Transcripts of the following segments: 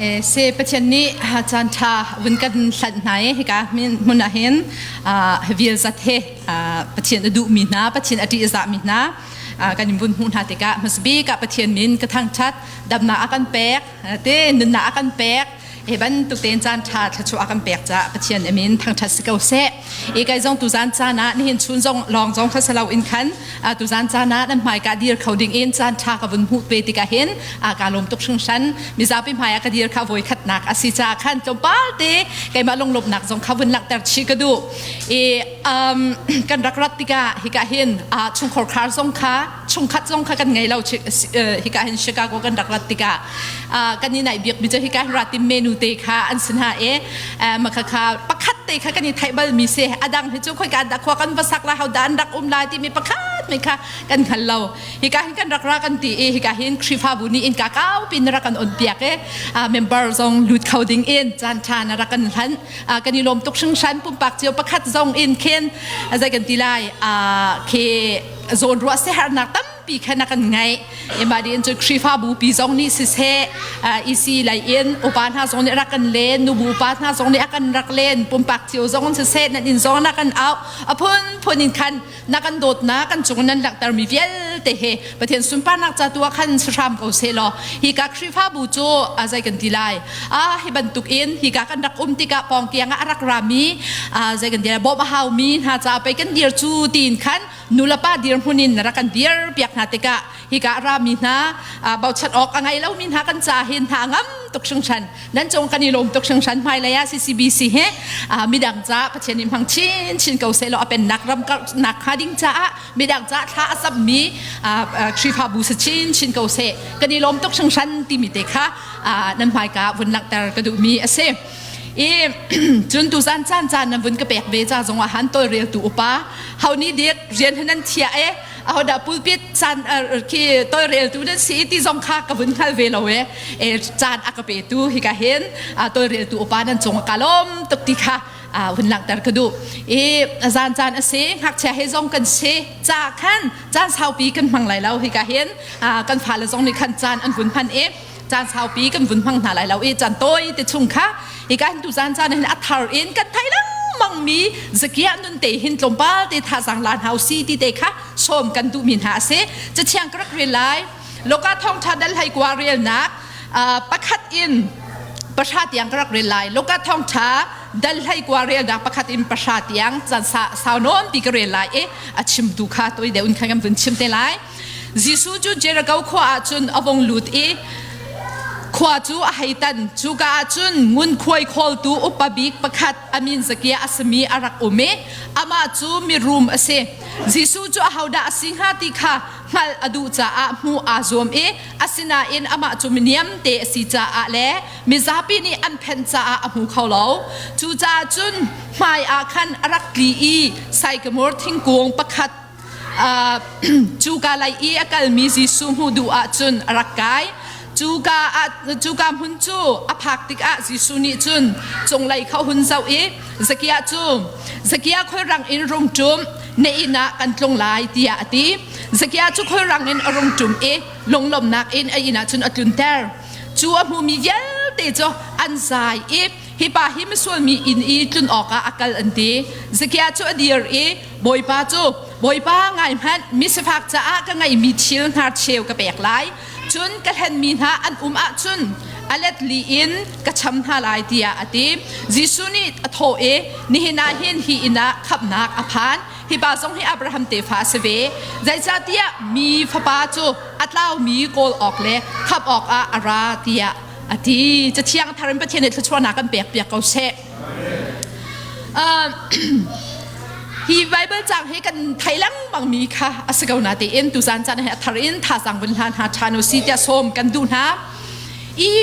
Se Pathian nih caan ṭha vun kan hlanh hna i hika hmun ah hin vial zat he Pathian a duhmi hna, Pathian a ṭih a zahmi hna kan in vun hmuh hna tikah hmasabik ah Pathian min ka thangṭhat, damnak a kan pek, te nunnak a kan pek, hi bantuk tein caan ṭha thluachuah a kan pek caah Pathian a min thangṭhat si ko seh. I kai zong tuzan caan ah nihin chun zong lawng zong kha si loin khan tuzan caan ah nan hmaika dir kho ding in caan ṭha ka vun hmuh pe tikah hin kaa lawm tuk hringhran. Mizapi hmai ah ka dir kha voi khatnak a si caah khan tlawmpal te keimah lunglawmhnak zong kha vun langhter chih ka duh. I kan rak rat tikah hika hin chungkhar khar zong kha chungkhat zong kha kan ngei lo hika hin Chicago kan rak rat tikah kan i naih bik mi cu hika hin ratim menu te kha an sin ha e makha kha pakhat te kha kan i theih bal mi si adang hi cu khoika dah khua kan va sak la ho dah an rak um lai ti mi pakhat mi kha kan hngal lo hika hin kan rak ra kan ti i hika hin Khrihfabu nih innka kau pin rak kan on piak e member zong lut kho ding in caan tha na rak kan hlan kan i lawm tuk hringhran pumpak cio pakhat zong in khin zai kan ti lai khi zawnruah siaherhnak tampi kha na kan ngeih ema din cu Khrihfabu pi zong nih siseh EC lei in upa hna zong nih rak kan len nubu upa hna zong nih a kan rak len pumpak cio zong siseh nan inn zong na kan au a phunphun in khan na kan dawtnak kan cung nan langhter mi vialte he Pathian sunparnak ca tu ah khan si hram ko seh law hi ka Khrihfabu cu a zei kan ti lai a hi bantuk in hi ka kan rak um tikah pawngkiang ah a rak rami zei kan ti lai bawmh a haumi hna ca pei kan dir cu tiin khan nulepa dirhmun in rak kan dir piak hna tikah hika a rami hna bochan awk a ngei lomi hna kan ca hin hna ngam tuk hringhran nan cung kan i lawm tuk hringhran hmailei ah CCBC he midang ca Pathian nih hmang chin chin ko seh law a pennak ram karhnak hnga ding caah midang ca thla a cammi Khrihfabu si chin chin ko seh kan i lawm tuk hringhran timi te kha nan hmaika vun langhter ka duhmi a si. I cun tuzan caan caan nan vun ka pek ve ca zong ah han tawlreltu upa ho nih dik rian hi nan thiah e ahodah pulpit caan khi tawlreltu nan si ti zong kha ka vun hngal ve lo e e caan a ka petu hika hin tawlreltu upa nan cung ka lawm tuk ti kha hun langhter ka duh i zan caan a si ngakchia he zong kan si ca khan caan saupi kan hmang lai lo hika hin kan fale zong nih khan caan an vun hman i caan saupi kan vun hmang hna lai lo i caan tawi te chung kha hika hin tu caan caan hin a thar in kan thei lengmang mi zakia nun te hin tlawmpal te thazaang la hna si ti te kha sawm kan duh mi hna a si cathiang ka rak rel lai loka thawngtha dal hai kwa relnak pakhat in pahra tiang ka rak rel lai loka thawngtha dal hlei kwa relnak pakhat in pahra tiang caan sau nawn pi ka rel lai i a chimtu kha toi deuh in khan kan vun chim te lai Jesuh cu Jericho khua ah cun a vung lut i khua cu a hei tan. Cuka ah cun ngunkhuai khawltu upa bik pakhat a min Zakia a simi a rak um i amah cu mirum a si. Jesuh cu ahodah a si hnga ti kha hngalh a duh caah hmuh aa zuam i asinain amah cu miniamte a si caah le mizapi nih an phenh caah a hmu kho lo. Cucaah cun hmai ah khan a rak tli i saikamur thingkung pakhat Cuka lei i a kalmi Jesuh hmuh duh ahcun a rak kai. Cuka ah cuka hmun cu a phak tikah Jesuh nih cun cunglei kha a hun zoh i Zakia cu Zakia khulrang in rung ṭum na inn ah kan tlung lai tiah a ti. Zakia cu khulrang in a rung ṭum i lunglawmhnak in a inn ah cun a tlunter. Cu a hmumi vialte cu an zai i hi pa hi misual mi inn i tlun awkah a kal an ti. Zakia cu a dir i Bawipa cu Bawipa ngai hmanh misifak caah ka ngeihmi thil hnarcheu ka pek lai cun ka hlenmi hna an um ahcun a let li in ka cham hna lai tiah a ti Jesuh nih a thawh i nihin ah hin hi inn ah khamhnak a phan hi pa zong hi Abraham tefa a si ve zeicahtiah mi fapa cu a tlaumi kawl awk le khamh awkah a ra tiah a ti cathiang thar in Pathian nih thluachuahnak kan pek piak ko seh Hi Bible cang hi kan thei lengmang mi kha a si ko na tein tuzan caan hi a thar in thazaang vun hlan hna ṭhan u si tiah sawm kan duh hna. I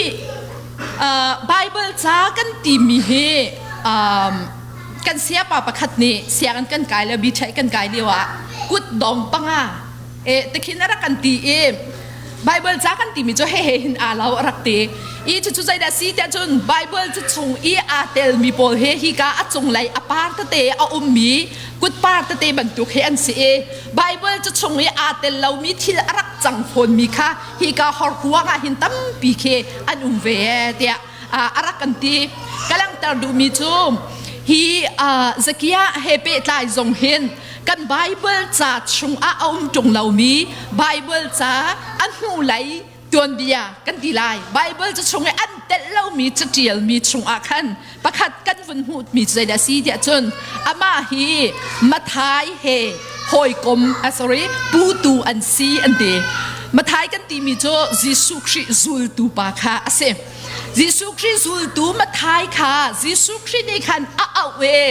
Bible ca kan timi hi kan siapa pakhat nih sianginn kan kai le biṭhaih kan kai lio ah kut dong panga e tikhin a rak kan ti i Bible ca kan timi cu he he hin aa lo a rak ti. I cucu zeidah si tiah cun Bible cu chung i aa telmi pawl he hika a cunglei a par tete a ummi kutpar tete bantuk he an si i Bible cu chung i aa tel lomi thil a rak cang fawnmi kha hika horkuang ah hin tampi khi an um ve tiah a rak kan ti. Ka langhter duhmi cu hi Zakia he pehtlai zong hin kan Bible ca chungah a um ṭung lomi Bible ca a hnulei tuanbia kan ti lai. Bible ca chung i an telh lomi caṭialmi chungah khan pakhat kan vun hmuhmi cu zeidah a si tiah cun amah hi Mathai he hawikom ah sorry putu an si an ti. Mathai kan timi cu Jesuh Khrih zultu pa kha a si. Jesuh Khrih zultu Mathai kha Jesuh Khrih nih khan a auh i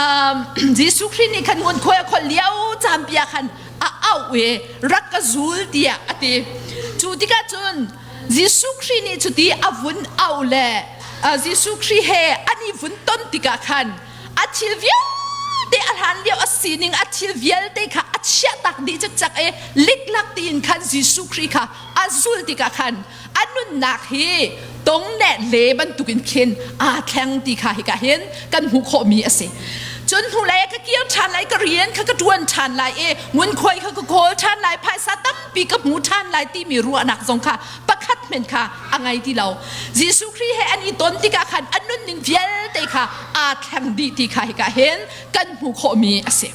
um, Jesuh Khrih nih khan ngunkhuai a kholh lio caan ah khan a auh i rak ka zul tiah a ti. Cu tikah cun Jesuh Khrih nih cuti a vun auh le Jesuh Khrih he an i vun ton tikah khan a thil vialte a hlan lio a sining a thil vialte kha a chiahtak dih cikcek i liklak tiin khan Jesuh Khrih kha a zul tikah khan a nunnak hi tong le le bantukin khin aa thleng ti kha hika hin kan hmuh khawhmi a si. Cun hnulei ka kir ṭhan lai, ka rian kha ka ṭuan ṭhan lai i ngunkhuai kha ka kawl ṭhan lai, phaisa tampi ka hmu ṭhan lai timi ruahnak zong kha pakhat hmenh kha a ngei ti lo. Jesuh Khrih he an i ton tikah khan a nunning vialte kha aa thleng dih ti kha hika hin kan hmuh khawhmi a si.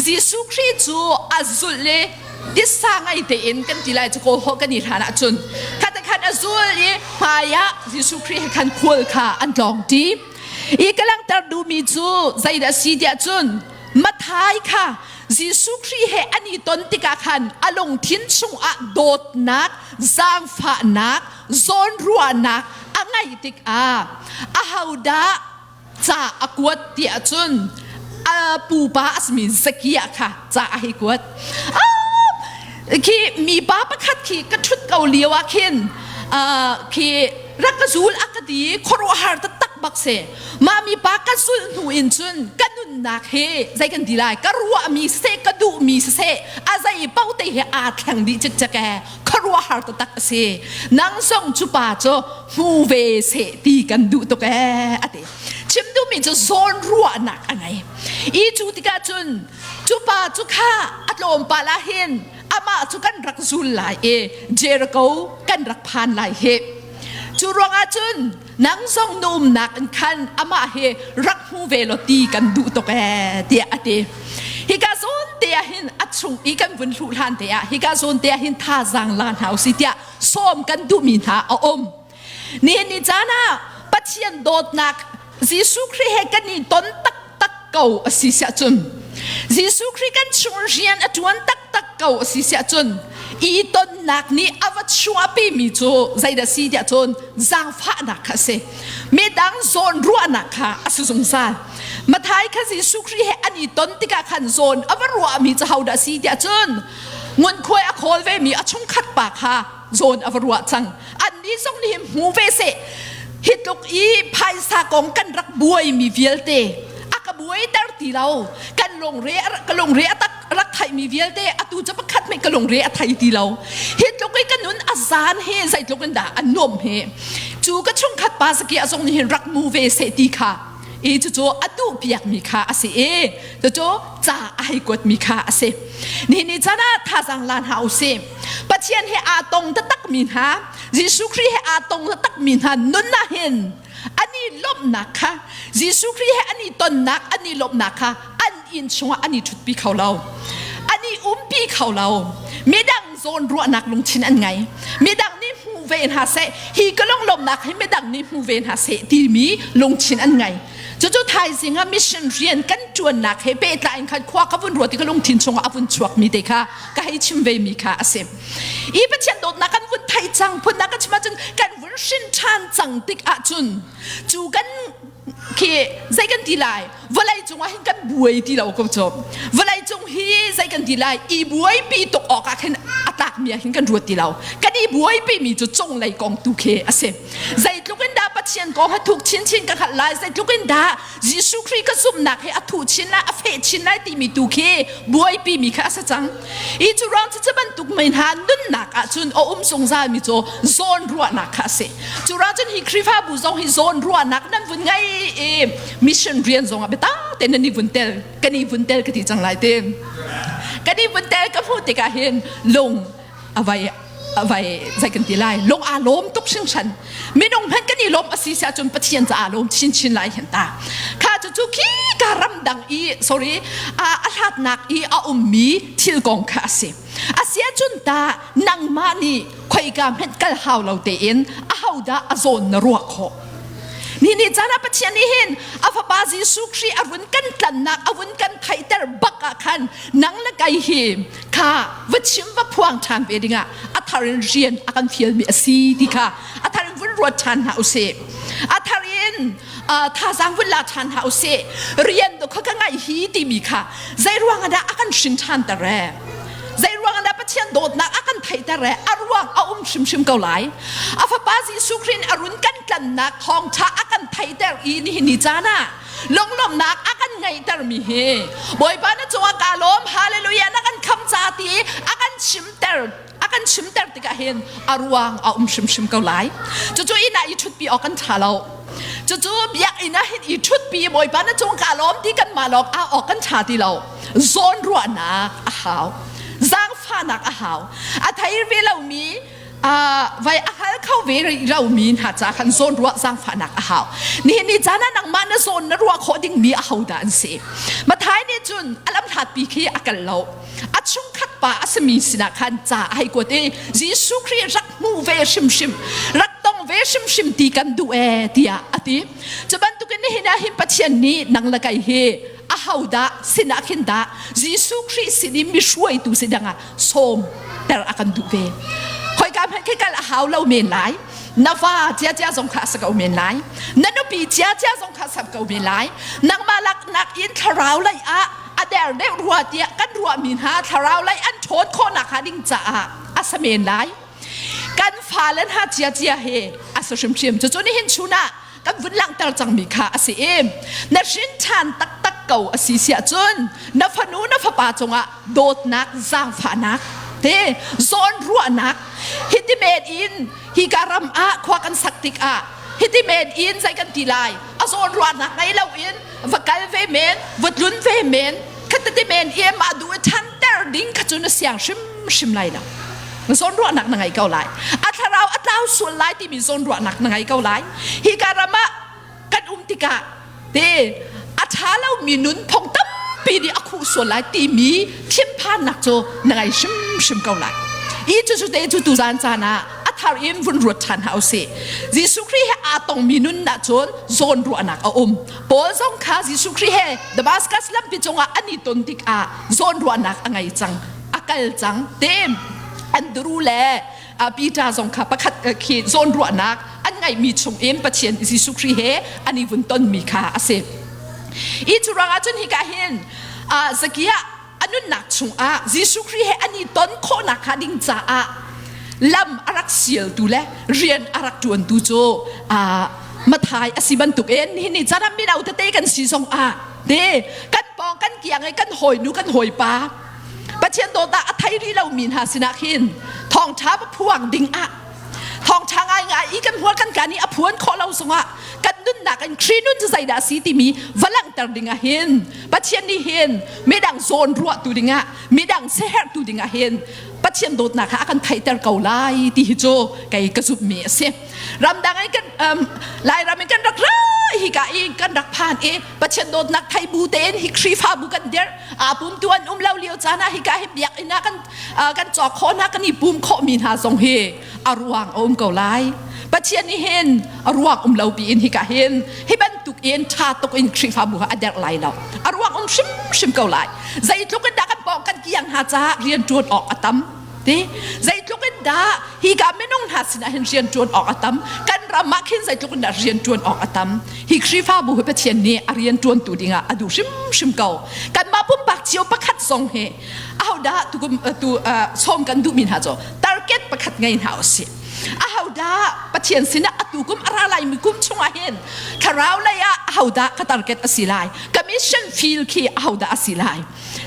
Jesuh Khrih cu a zulh i titsa ngei tein kan ti lai cu kawl holh kan i hlan ahcun khat khan a zul i hmaiah Jesuh Khrih he khan khual kha an tlawng ṭi. I ka langhter duhmi cu zeidah a si tiah cun Mathai kha Jesuh Khrih he an i ton tikah khan a lungthin chungah dawtnak, zaangfahnak, zawnruahnak a ngeih tikah ahodah ca a kuat ti ahcun a pupa a simi Zakia kha ca a hei kuat. Khi mipa pakhat khi ka ṭhut ko lio ah khin khi rak ka zul a ka ti khuaruahhar taktak bak si. Mah mipa ka zulh hnu in cun ka nunnak hi zei kan ti lai ka ruahmi siseh ka duhmi siseh a zei paoh te hi aa thleng dih cikcek ee khuaruahhar taktak a si. Nang zong cu pa cu hmu ve seh ti kan duh tuk ee a ti. Chim duhmi cu zawn ruahnak a ngei. I cu tikah cun cu pa cu kha a tlawmpal ah hin amah cu kan rak zul lai i Jericho kan rak phan lai hi. Cu ruangah cun nang zong na umnak in khan amah hi rak hmu ve law ti kan duh tuk ee tiah a ti. Hika zawn te ah hin a chung i kan vun hluh hlan te ah hika zawn te ah hin thazaang la hna usih tiah sawm kan duhmi hna a um. Nihin ni caan ah Pathian dawtnak Jesuh Khrih he kan i ton taktak ko a si siah cun Jesuh Khrih kan chung rian a ṭuan taktak ko a si siah cun i tonnak nih a va chuahpimi cu zeidah si tiah cun zaangfahnak kha a si. Midang zawn ruahnak kha a si zungzal. Mathai kha Jesuh Khrih he an i ton tikah khan zawn a va ruahmi cu hodah si tiah cun ngunkhuai a khawl vemi a chungkhat pa kha zawn a va ruah cang. Annih zong nih hin hmu ve seh. Hi tluk i phaisa kong kan rak buaimi vialte a ka buaiter ti lo. Kan lungre ka lungre a tak rak theihmi vialte atu cu pakhat hmanh ka lungre a thei ti lo. Hi tluk i ka nun a zan hi zeitluk in dah a nuam hi. Cu ka chungkhat pa zakia zong nih hin rak mu ve seh ti kha i cucu a duh piakmi kha a si i cucu ca a hei kuatmi kha a si. Nihin ni caan ah thazaang la hna u sih. Pathian he aa tong taktakmi hna, Jesuh Khrih he aa tong taktakmi hna nun ah hin an i lawmhnak kha Jesuh Khrih he an i tonnak an i lawmhnak kha an inn chungah an i ṭhutpi kho lo. An i umpi kho lo. Midang zawn ruahnak lungthin an ngei. Midang nih hmu ve hna seh, hi ka lunglawmhnak hi midang nih hmu ve hna seh timi lungthin an ngei. Cucu thaizing ah mission rian kan ṭuannak he pehtlai in khan khua ka vun ruat i ka lungthin chungah a vun chuakmi te kha ka hei chim ve mi kha a si. I Pathian dawtnak kan vun thei cang phunnak kan chim ahcun kan vun hrin ṭhan cang tik ahcun cu kan khi zei kan ti lai vawlei cungah hin kan buai ti lo ko cu vawlei cung hi zei kan ti lai i buaipi tuk awk ah khin a tlakmi ah hin kan ruat ti lo kan i buaipi mi cu cunglei kong tu khi a si zeitluk in dah Pathian. Pathian kong ha thuk chinchin ka hngalh lai, zeitluk in dah Jesuh Khrih ka zumhnak hi a thuh chin lai, a feh chin lai timi tu khi buaipi mi kha a si cang. I cu ruang cu bantuk mei hna nunnak ahcun a um zungzal mi cu zawn ruahnak kha a si. Cu ruang cun hi Khrihfabu zong hi zawn ruahnak nan vun ngei i mission rian zong ah biatak tein nan i vun tel, kan i vun tel ka ti cang lai te. Kan i vun tel ka hmuh tikah hin lung a vai vai zei kan ti lai lung aa lawm tuk hringhran minung hmanh kan i lawm a si si ahcun Pathian ca aa lawm chinchin lai hin ta kha cu cu khi ka ramdang i sorry a hlatnak i a ummi thil kong kha a si a si ahcun ta nangmah nih khoika hmanh kal hau lo tein ahodah a zawn na ruah khawh ni ni caan ah Pathian nih hin a fapa Jesuh Khrih a vun kan tlannak a vun kan theihter bak ah khan nang le kai hi kha va chim va phuang ṭhan ve dingah a thar in rian a kan fialmi a si ti kha a thar in vun ruat ṭhan hna usih a thar in thazaang vun la ṭhan hna usih rian do kha ka ngaih hi timi kha zei ruang ah dah a kan hrin ṭhan ter e zei ruang ah dah Pathian dawtnak a kan theihter e a ruang a um hrimhrim ko lai a fapa Jesuh Khrih a run kan tlannak thawngṭha a kan theihter i nihin ni caan ah lunglawmhnak a kan ngeihtermi hi Bawipa na cungah kaa lawm hallelujah na kan kham ca ti a kan chimter a kan chimter tikah hin a ruang a um hrimhrim ko lai cucu inn ah i ṭhutpi awk kan ṭha lo cucu biakinn ah hin i ṭhutpi Bawipa na cung kaa lawm ti kanmah lawng au awk kan ṭha ti lo zawn ruahnak a hau zaangfahnak a hau a thei ve lomi vai a hal kho ve rih lomi hna ca khan zawn ruah zaangfahnak a hau nihin ni caan ah nangmah na zawn na ruah khawh dingmi a hodah an si Mathai nih cun a lamhlatpi khi a kal lo a chungkhat pa a simi sinah khan ca a hei kuat i Jesuh Khrih rak hmu ve hrimhrim rak tong ve hrimhrim ti kan duh ee tiah a ti cu bantukin nihin ah hin Pathian nih nang le kei hi ahodah sinah khin dah Jesuh Khrih sin i mi hruaitu si dangah sawm ter a kan duh ve khoika hmanh khi kal a hau lo men lai na va ciacia zong kha a si ko men lai na nupi ciacia zong kha a si ko men lai nangmah laknak in thlarau lei ah a der deuh rua tiah kan ruahmi hna thlarau lei an ṭhawn khawhnak hnga ding caah a si men lai kan fale hna ciacia hi a si hrimhrim cucu nihin chun ah kan vun langhter cangmi kha a si i na hrin ṭhan taktak ko a si siah cun na fanu na fapa cungah dawtnak zaangfahnak te zawnruahnak hiti men in hika ram ah khua kan sak tikah hiti men in zei kan ti lai a zawnruahnak ngei loin va kal ve men va tlun ve men khatati men i mah duh i ṭhanter ding kha cu na siang hrimhrim lai lo zawnruahnak na ngei ko lai a thlarau a tlau sual lai timi zawnruahnak na ngei ko lai hi ka ram ah kan um tikah te a ṭha lomi nun phung tampi nih a khuh sual lai timi thinphannak cu na ngei hrimhrim ko lai i cu cu te cu tuzan caan ah a thar in vun ruat ṭhan hna usih Jesuh Khrih he aa tongmi nun ah cun zawnruahnak a um Paul zong kha Jesuh Khrih he Damascus lampi cungah an i ton tikah zawnruahnak a ngei cang a kal cang te Andrew le Peter zong kha pakhat khi zawnruahnak an ngeihmi chung in Pathian Jesuh Khrih he an i vun tonmi kha a si. I cu ruangah cun hika hin Zakia a nunnak chungah Jesuh Khrih he an i ton khawhnak hnga ding caah lam a rak sialtu le rian a rak ṭuantu cu Mathai a si bantukin nihin ni caan ah mino tete kan si zong ah te kan pawng kan kiang i kan hawinu kan hawipa Pathian dawtnak a thei rih lomi hna sinah khin thawngṭha va phuang ding ah thawngṭha ngaingai i kan hmual kan kaan i a phuan khawh lo zongah kan nunnak in Khrih nun cu zeidah a si timi va langhter ding ah hin Pathian nih hin midang zawn ruahtu dingah midang siaherhtu dingah hin Pathian dawtnak kha a kan theihter ko lai ti hi cu kei ka zumhmi a si ramdang in kan Lairam in kan rak ra hika i kan rak phan i Pathian dawtnak thei bu tein hi Khrihfabu kan dirh aa pumtu an um lo lio caan ah hika hi biakinn ah kan kan cawk khawh hna kan i pum khawhmi hna zong hi a ruang a um ko lai Pathian nih hin a ruang um lo piin hika hin hi bantuk in ṭha tuk in Khrihfabu a derh lai lo a ruang um hrimhrim ko lai zeitluk in dah kan pawng kan kiang hna caah rian ṭuan awk a tam ti zeitluk in dah hika minung hna sinah hin rian ṭuan awk a tam kan ram ah khin zeitluk in dah rian ṭuan awk a tam hi Khrihfabu hi Pathian nih a rian ṭuantu dingah a duh hrimhrim ko kanmah pumpak cio pakhat zong hi ahodah tu, tu sawm kan duhmi hna cu target pakhat ngei hna usih. Ahodah Pathian sinah atu kum a ra laimi kum chungah hin thlarau lei ah ahodah ka target a si lai? Ka mission field khi ahodah a si lai?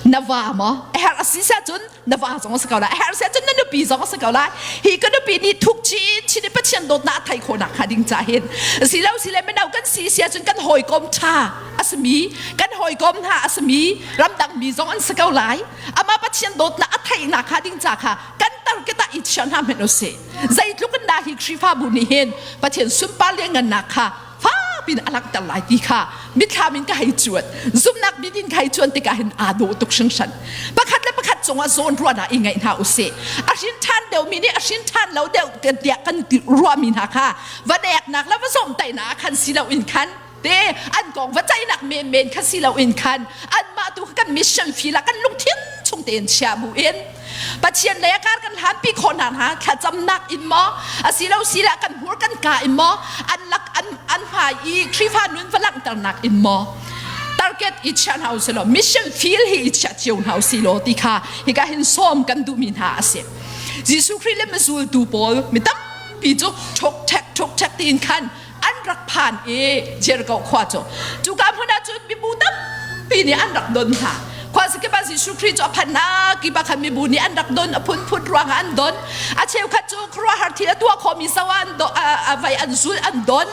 Na va maw? A herh a si cun na va zong a si ko lai. A herh si cun na nupi zong a si ko lai. Hi ka nupi nih thuk chin chin in Pathian dawtnak a thei khawhnak hnga ding ca hin si lo si le mino kan si si ahcun kan hawikom ṭha a simi kan hawikom hna a simi ramdang mi zong an si ko lai. Amah Pathian dawtnak a theihnak hnga ding ca kha kan target ah i chia hna hmanh usih. Zeitluk in dah hi Khrihfabu nih hin Pathian sunpar lianngannak kha fapi in a langhter lai ti kha mithlam in ka hei cuan. Zumhnak mit in ka hei cuan tikah hin aa dawh tuk hringhran. Pakhat le pakhat cungah zawn ruahnak i ngeih hna usih. A hrin ṭhan deuhmi nih a hrin ṭhan lo deuh tiah kan ruahmi hna kha va neknak le va zawmtaihnak ah khan si loin khan te an kong va ceihnak menmen kha si loin khan anmah tu kha kan mission field ah kan lungthin chung tein chia bu in Pathian lei a kar kan hlanpi khawh hna hna thlacamnak in maw asilo sila kan hmur kan ka in maw an lak an an hmai i Khrihfa nun va langhternak in maw target i chia hna usih law mission field hi i chia cio hna usih law ti kha hika hin sawm kan duhmi hna a si Jesuh Khrih le mizultu pawl mi tampi cu ṭhok ṭhek ṭhok ṭhek tiin khan an rak phan i Jericho khua cu cuka hmun ah cun mibu tampi nih an rak don hna khuazakip ah Jesuh Khrih cu a phannak kip ah khan mibu nih an rak don a phunphun ruangah an don a cheukhat cu khuaruahhar thil a tuah khawhmi so an vai an zul an don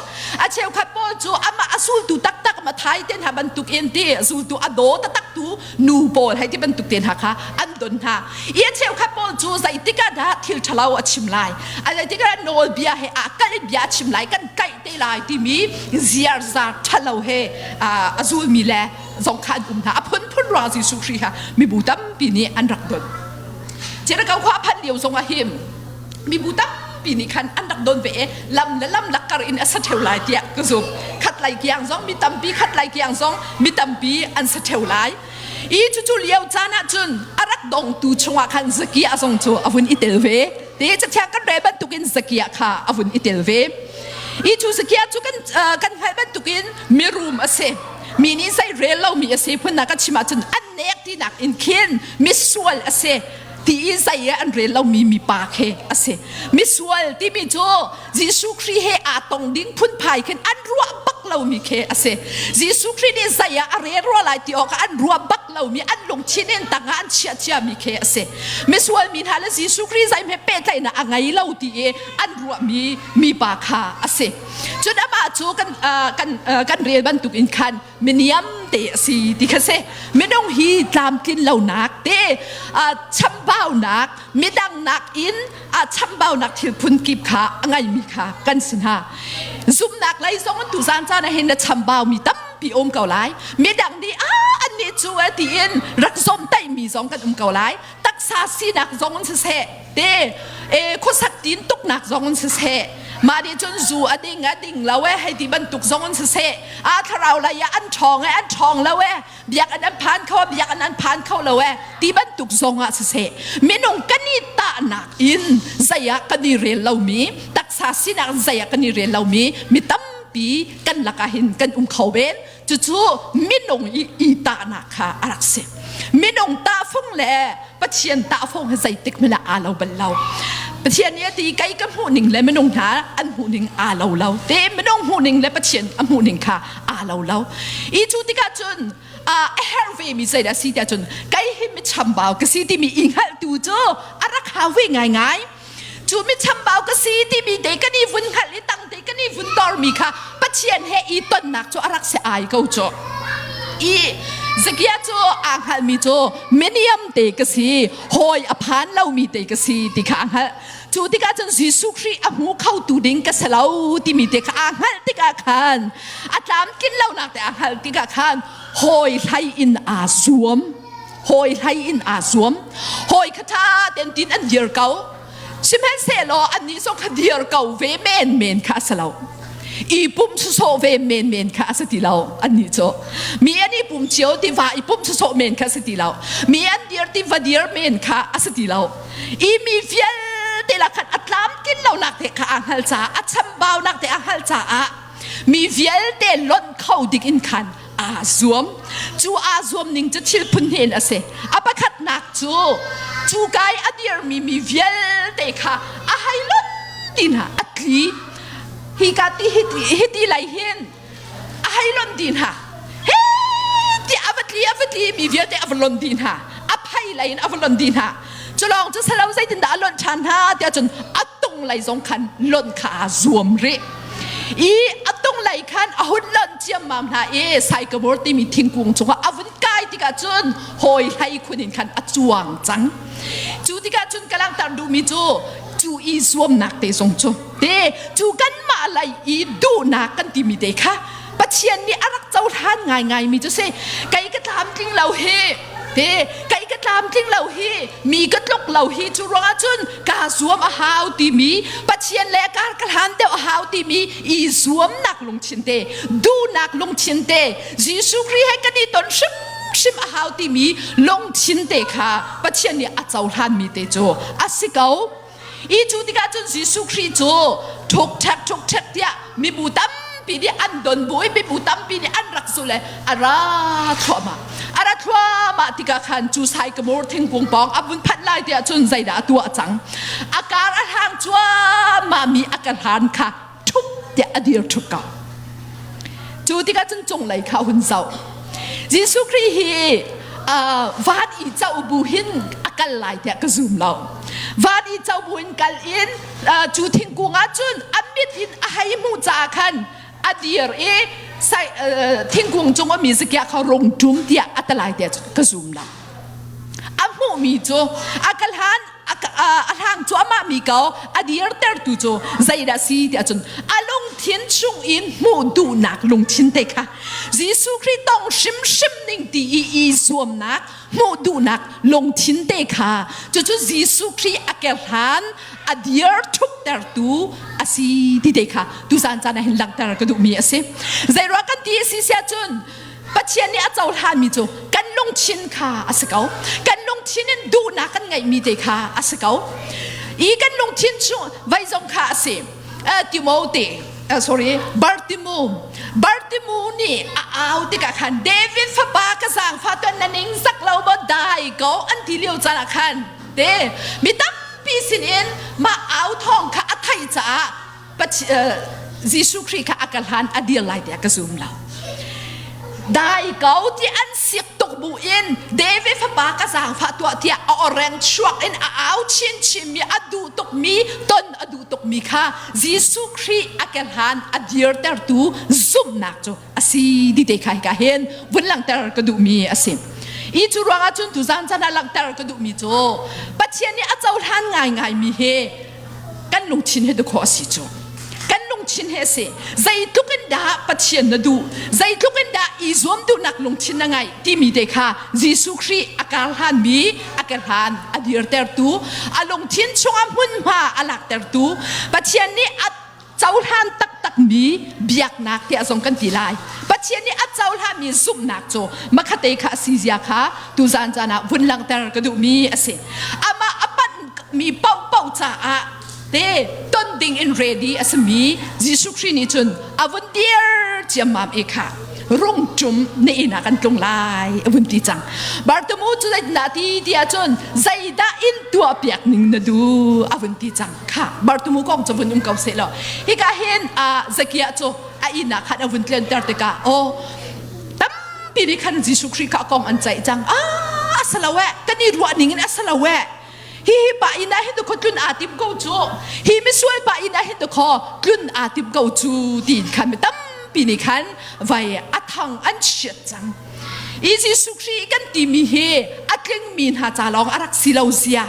a cheukhat pawl cu amah a sultu taktak Mathai te hna bantuk in ti zultu a daw taktak tu nu pawl hei ti bantuk te hna kha an don hna i a cheukhat pawl cu zeitik ah dah thil ṭhalo a chim lai a zeitik ah nawlbia he aa kalh in bia a chim lai kan tlaih te lai timi ziarza ṭhalo he a zulmi le zong kha an um hna a phunphun ruang Jesuh Khrih kha mibu tampi nih an rak don Jericho khua phan lio zong ah hin mibu tampi nih khan an rak don ve i lam le lam lakkar in a sa ṭheo lai tiah ka zumh khat lai kiang zong mi tampi khat lai kiang zong mi tampi an sa ṭheo lai i cucu lio caan ah cun a rak dongtu chungah khan Zakia zong cu a vun i tel ve te cathiang kan rel bantukin Zakia kha a vun i tel ve i cu Zakia cu kan kan hngalh bantukin mirum a si mi nih zei rel lomi a si phunnak kan chim ahcun an nek tinak in khin misual a si ti i zei ah an rel lomi mipa khi a si misual timi cu Jesuh Khrih he aa tong ding phunphai khin an ruah bak lomi khi a si Jesuh Khrih nih zei ah a rel rua lai ti awk an ruah bak lomi an lungthin in tangah an chiah ciami khi a si misual mi hna le Jesuh Khrih zei he pehtlaihnak a ngei lo ti i an ruahmi mipa kha a si cun amah cu kan kan kan rel bantuk in khan miniam te a si ti kha si minung hi tlamtlin lonak te chambaunak midang nak in chambaunak thil phun kip kha a ngeimi kha kan si hna zumnak lei zong in tuzan caan ah hin na chambau mi tampi um ko lai midang nih a an nih cu a tiin rak zomtaihmi zong kan um ko lai taksa sinak zong in siseh te e khuasak tin tuknak zong in siseh mah nih cun zu a ding a ding lo e hei ti bantuk zong in siseh a thlarau lei ah an ṭhawng e an ṭhawng lo e biakinn an phan kho biakinn an phan kho lo e ti bantuk zong ah siseh minung kan i tahnak in zei ah kan i rel lomi taksa sinak zei ah kan i rel lomi mi tampi kan lakah hin kan um kho ben cucu minung i i tahnak kha a rak si minung tahfung le Pathian tahfung hi zeitik hmanh ah aa lo bal lo Pathian nih a ti kei ka hmuh ning le minung hna an hmuh ning aa lo lo te minung hmuh ning le Pathian a hmuh ning kha aa lo lo i cu tikah cun a herh ve mi zeidah si tiah cun kei hi mi chambau ka si timi i hngalhtu cu a rak hau ve ngaingai cu mi chambau ka si timi te kan i vun hngalh i tang te kan i vun dormi kha Pathian he i tonnak cu a rak si ai ko cu i Zakia cu aa hngalhmi cu miniam te ka si hawi a phan lomi te ka si ti kha a hngalh cu tikah cun Jesuh Khrih a hmu kho tu ding ka si lo timi te kha aa hngalh tikah khan a tlamtlin lonak te aa hngalh tikah khan hawi hlei in aa zuam hawi hlei in aa zuam hawi kha ṭha tein tin an dir ko sihmanhsehlaw annih zong kha dir ko ve menmen kha a si lo i pum sawsawh ve menmen kha a si ti lo annih cu mi an i pum cio ti va i pum sawsawh men kha a si ti lo mi an dir ti va dir men kha a si ti lo i mi vialte lakhan a tlamtlin lonak te kha aa hngal caah a chambaunak te aa hngal caah mi vialte lonh kho ding in khan aa zuam cu aa zuam ning cu thil phun hnih in a si a pakhatnak cu cu kai a dirmi mi vialte kha a hei lot ti hna a tli hi ka ti hi ti lai hin a hei lon di hna he ti a va tli a va tli mi vialte a va lon di hna a phei lei in a va lon di hna culawng cu salo zeitindah a lonh ṭhan hna tiah cun a tung lei zong khan lonh kha aa zuam rih i a tung lei khan a hun lonh ciammam hna i saikamur timi thingkung cungah a vun kai tikah cun hawi hlei khun in khan a cuang cang cu tikah cun ka langhter duhmi cu cu i zuamnak te zong cu te cu kanmah lei i duhnak kan timi te kha Pathian nih a rak cohlan ngaingai mi cu si kei ka tlamtling lo hi te kei ka tlamtling lo hi mi ka tluk lo hi cu ruangah cun kaa zuam a hau timi Pathian le kar ka hlan deuh a hau timi i zuamnak lungthin te duhnak lungthin te Jesuh Khrih he kan i ton hrimhrim a hau timi lungthin te kha Pathian nih a cohlan mi te cu a si ko. I cu tikah cun Jesuh Khrih cu ṭhuk ṭhek ṭhuk ṭhek tiah mibu tampi nih an don bu i mibu tampi nih an rak zulh i a ra thluahmah. A ra thluahmah tikah khan cu saikamur thingkung pawng a vun phanh lai tiah cun zeidah a tuah cang? A kar a hlang cuahmah mi a ka hlan kha ṭhup tiah a dir ṭhup ko. Cu tikah cun cunglei kha a hun zoh. Jesuh Khrih hi uh, van i co bu hin a kal lai tiah ka zum lo. Van i co bu in kal in uh, cu thingkung ah cun a mit in a hei hmuh caah khan a dir i sai, uh, thingkung cung a mi zakia kha rung ṭum tiah a talai tiah ka zum lo. A hmuhmi cu a kal han a hlang cuahmah mi ko a dirtertu cu zeidah si tiah cun a lungthin chung in hmuh duhnak lungthin te kha Jesuh Khrih tong hrimhrim ning ti i i zuamnak hmuh duhnak lungthin te kha cucu Jesuh Khrih a kehlan a dir ṭhuptertu a si ti te kha tuzan caan ah hin langhter ka duhmi a si zeiruang kan ti a si siah cun Pathian nih a cohlanmi cu kan lungthin kha a si ko. Kan lungthin in duhnak kan ngeihmi te kha a si ko. I kan lungthin cu vei zong kha a si. Uh, Timote, uh, sorry, Bartimu. Bartimu nih a au tikah khan David fapa ka zaangfa tuan na ning zak lo maw dai ko an ti lio caan ah khan te mi tampi sinin mah au thawng kha a theih caah Jesuh Khrih kha a ka hlan a dir lai tiah ka zum lo. Dai ko ti an sik tuk bu in David fapa ka zaangfah tuah tiah a oreng chuak in a au chinchin mi a duh tuk mi ton a duh tuk mi kha Jesuh Khrih a ke hlan a dirtertu zumhnak cu a si ti te kha hika hin vun langhter ka duhmi a si. I cu ruangah cun tuzan chan ah langhter ka duhmi cu Pathian nih a cohlan ngaingai mi hi kan lungthin he dukhaw a si cu kan lungthin he a si zeitluk in dah Pathian na duh zeitluk in dah i zuam duhnak lungthin na ngeih timi te kha Jesuh Khrih a karhlan mi a kehlan a dirtertu a lungthin chungah hmunhma a laktertu Pathian nih a cohlan taktakmi biaknak tiah zong kan ti lai Pathian nih a cohlanmi zumhnak cu makhate kha a si zia kha tuzan caan ah vun langhter ka duhmi a si amah a panhmi paohpaoh caah te ton ding in ready a simi Jesuh Khrih nih cun a vun dir ciammam i kha rungṭum na inn ah kan tlung lai a vun ti cang Bartimu cu zeitindah ti ti ahcun zeidah in tuahpiak ning na duh a vun ti cang kha Bartimu kong cu vun um ko seh law hika hin Zakia cu a inn ah khan a vun tlenter tikah aw tampi nih khan Jesuh Khrih kha kong an ceih cang ah a si lo eh kan i ruah ning in a si lo eh hi hi pa inn ah hin kho tlun aa tim ko cu hi misual pa inn ah hin kho tlun aa tim ko cu tiin khan mi tampi nih khan vai a thang an chiat cang i Jesuh Khrih kan timi hi a tlingmi hna ca lawng a rak si lo zia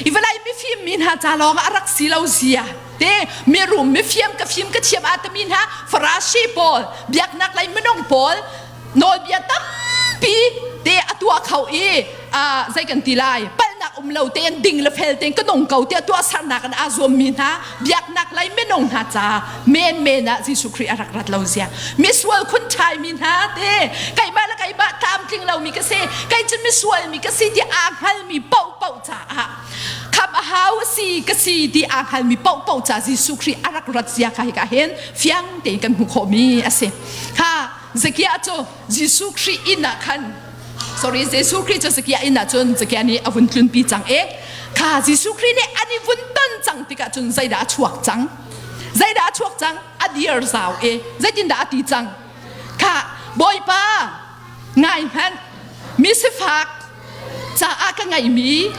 i vawlei mifim mi hna ca lawng a rak si lo zia te mirum mifiam ka fim ka thiam aa timi hna Farasi pawl biaknak lei minung pawl nawlbia tampi te a tuah kho i zei kan ti lai palhnak um lo tein ding le fel tein ka nung ko tiah tuahsernak in aa zuammi hna biaknak lei minung hna ca menmen ah Jesuh Khrih a rak rat lo zia misual khun ṭhaimi hna te keimah le keimah tlamtling lomi ka si kei cu misual mi ka si ti aa hngalmi paohpaoh caah kham a hau a si ka si ti aa hngalmi paohpaoh ca Jesuh Khrih a rak rat zia kha hika hin fiang tein kan hmuh khawhmi a si kha Zakia cu Jesuh Khrih inn ah khan sorry Jesuh Khrih cu Zakia inn ah cun Zakia nih a vun tlunpi cang i. Kha Jesuh Khrih nih an i vun ton cang tikah cun zeidah a chuak cang? Zeidah a chuak cang? A dir zau i zeitindah a ti cang? Kha Bawipa ngai hmanh mi sifak caah ka ngeihmi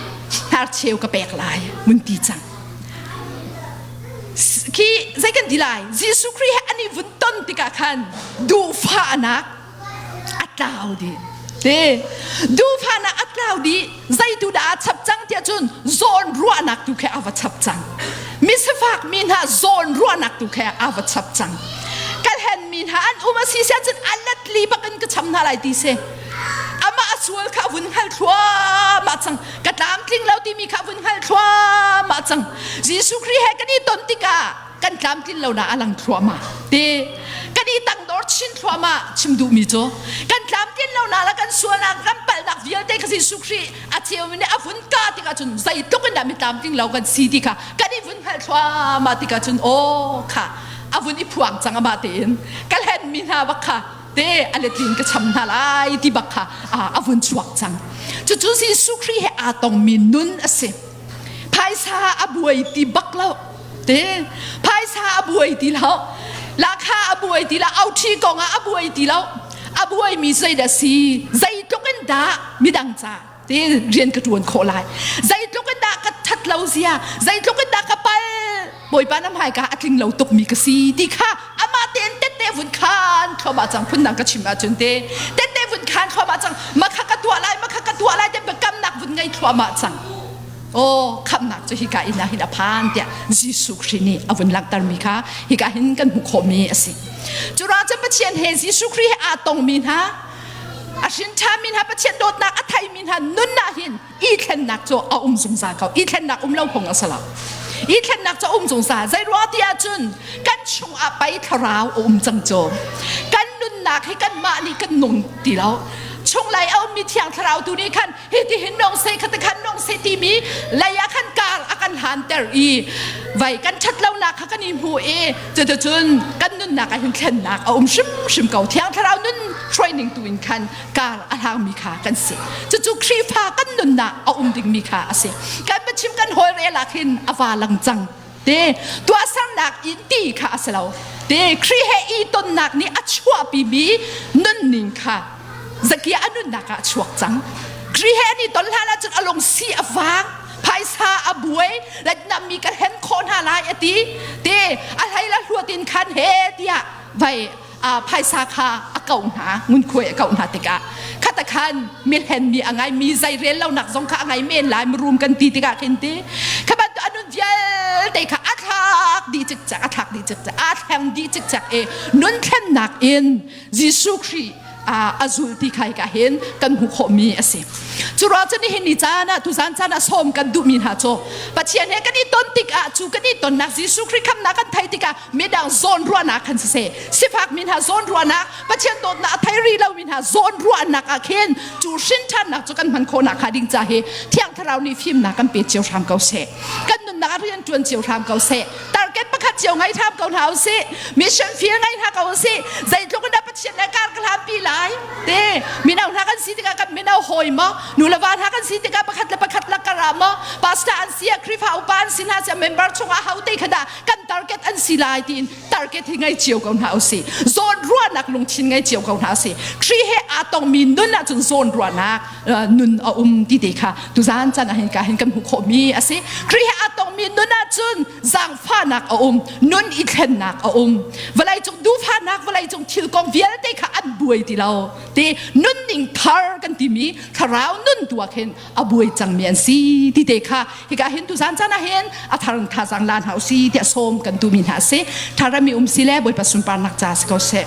hnarcheu ka pek lai mun ti cang. Khi zei kan ti lai? Jesuh Khrih he an i vun ton tikah khan duhfahnak a tlau dih. Te duhfahnak a tlau dih zeitu dah a chap cang tiah cun zawn ruahnak tu khe a va chap cang. Misifak mi hna zawn ruahnak tu khe a va chap cang. Ka hlen mi hna an um a si sia cun a let li bak in ka cham hna lai ti si. Amah a sual kha a vun hngal thluahmah cang. Ka tlamtling lo timi kha a vun hngal thluahmah cang. Jesuh Khrih he kan i ton tikah kan tlamtlin lonak a lang thluahmah. Te kan i tangdor chin thluahmah chim duhmi cu kan tlamtlin lonak le kan sualnak kan palhnak vialte kha Jesuh Khrih a ceumi nih a vun ka tikah cun zeitluk in dah mi tlamtling lo kan si ti kha kan i vun hngalh thluahmah tikah cun aw kha a vun i phuang cang amah tein ka hlenmi hna bak kha te a letlin ka cham hna lai ti bak kha a vun chuak cang. Cucu Jesuh Khrih he aa tongmi nun a si. Phaisa a buai ti bak lo. Te phaisa a buai ti lo. Lakha a buai ti lo. Auṭhi kong ah a buai ti lo. A buaimi zeidah si? Zeitluk in dah midang ca te rian ka ṭuan khawh lai? Zeitluk in dah ka ṭhat lo zia? Zeitluk in dah ka pal? Bawipa na hmaika a tling lo tukmi ka si ti kha amah tein tette vun khan thluahmah cang phundang ka chim ahcun te tette vun khan thluahmah cang makha ka tuah lai makha ka tuah lai te biakamnak vun ngei thluahmah cang aw khamnak cu hika inn ah hin a phan tiah Jesuh Khrih nih a vun langhtermi kha hika hin kan hmuh khawhmi a si cu ruang cun Pathian he Jesuh Khrih he aa tongmi hna a hrin ṭhami hna Pathian dawtnak a theimi hna nun ah hin i thlennak cu a um zungzal ko i thlennak um lo phung a si lo i thlennak cu a um zungzal zei ruang ti ahcun kan chungah pei thlarau a um cang cu kan nunnak hi kanmah nih kan nung ti lo chunglei a ummi thiang thlarau tu nih khan hi ti hin nong se kha khan nong se timi lei ah khan kar a kan hlanter i vai kan ṭhat lonak kha kan i hmu i cuticun kan nunnak ah hin thlennak a um hrimhrim ko thiang thlarau nun hruaining tu in khan kar a hlangmi kha kan si cucu Khrihfa kan nunnak a um dingmi kha a si kan biachim kan hawl rel ah khin a va lang cang te tuahsernak in ti kha a si lo te Khrih he i tonnak nih a chuahpimi nunning kha zakia a nunnak ah a chuak cang Khrih he an i ton hlan ahcun a lung si a vang phaisa a buai mi ka hen khawh hna lai a ti te a hlei la hluat in khan he tiah vai phaisa kha a ko hna ngunkhuai a ko hna tikah khata khan milhen mi a ngai mi zei rel lonak zong kha a ngai men lai mirum kan ti tikah khin ti kha bantuk anun vialte kha a thlak dih cikcek a thlak dih cikcek a thleng dih cikcek i nun thlennak in Jesuh Khrih a zul ti kha hika hin kan hmuh khawhmi a si. Cu ruang cun nihin ni caan ah tuzan caan ah sawm kan duhmi hna cu Pathian he kan i ton tikah cu kan i tonnak Jesuh Khrih khamnak kan thei tikah midang zawn ruahnak khan siseh sifak mi hna zawn ruahnak Pathian dawtnak a thei rih lomi hna zawn ruahnak ah khin cu hrinṭhannak cu kan hman khawhnak hnga ding ca hi Thiang Thlarau nih fimnak kan pe cio hram ko seh. Kan nunnak ah rian ṭuan cio hram ko seh. Target pakhat cio ngei hram ko hna usih. Mission field ngei hna ko usih. Zeitluk in dah Pathian le kar ka hlanpi lai te mino hna kan si tikah kan mino hawi maw nu le va hna kan si tikah pakhat le pakhat lakar ah maw pastor an si ah Khrihfa upa an si hna sia member chungah ho te kha dah kan target an si lai tiin target hi ngei cio ko hna usih. Zawn ruahnak lungthin ngei cio ko hna usih. Khrih he aa tongmi nun ahcun zawn ruahnak nun a um ti te kha tuzan chan ah hin ka hin kan hmuh khawhmi a si Khrih he aa tongmi nun ahcun zaangfahnak a um nun i thlennak a um vawleicung duhfahnak vawleicung thil kong vialte kha an buai ti lo ti nunning thar kan timi thlarau nun tu ah khin a buai cangmi an si ti te kha hika hin tuzan chan ah hin a thar thazaang la hna usi tiah sawm kan duhmi hna a si tharami um si le Bawipa sunparnak ca si ko seh.